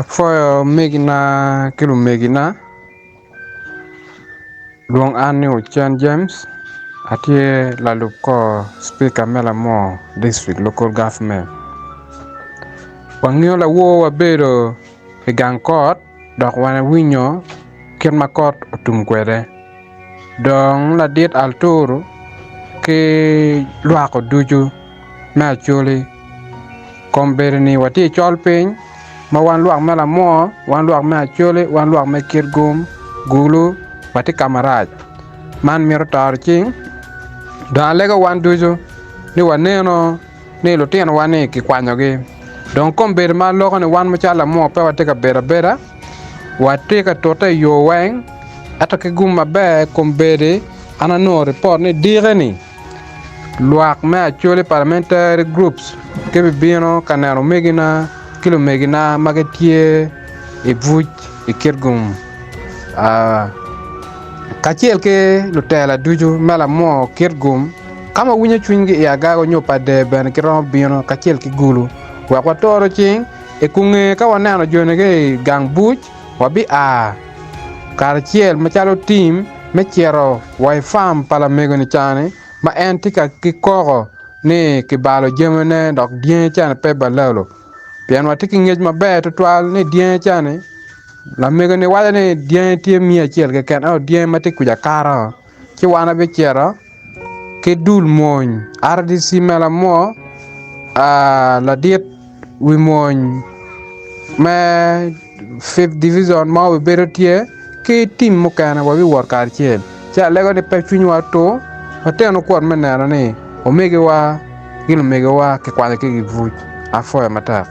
Apwoyo omegina ki lumegina, lwong an ni Ocen James atye lalub kor cipika me Lamor District Local Government. Wangeyo lawor wabedo i gang kot dok wawinyo kit ma kot otum kwede. Dong ladit Alturu ki lwako ducu me Acholi kombeddi-ni watye i col piny ma wan lwak me Lamwor, wan lwak me Acholi, wan lwak me Kitgum, Gulu watye ka marac man mito toro cing dong alego wan ducu ni waneno ni lutinowa-ni kikwanyogi dong kombeddi ma aloko ni wan macalo Lamwor pe watye ka bedo abeda. Watye ka tute i yo weng ento ki gum maber kombeddi an anongo ripot ni diki-ni lwak me Acholi Parliamentary Groups gibibino ka neno omegina ki lumegina ma gitye i buc i Kitgum kacel ki lutela ducu me lamwor Kitgum ka ma winyo cwinygi i agago nyo pader bene giromo bino kacel ki gulu wek watoro cing. I kunge ka waneno joni ki i gang buc, wabia karacel macalo tim me cito wa i fam pa lamego-ni cani ma en tye ka ki koko ni kibalo jamine dok dyangi cani pe balalo. Pien watye ki ngec maber tutwal ni dyangi cani lamego-ni waco ni dyangi tye miya acel keken ento dyangi ma tye kwica kato ci wan wabicito ki dul mony RDC me lamwo ladit wi mony me fifth division ma obibedo tye ki tim mukene wabiwot kacel ci alego ni pe cwinywa otur watenu kwot me neno ni omegiwa ki lumegiwa kikwanyo ki i buc apwoyo matek.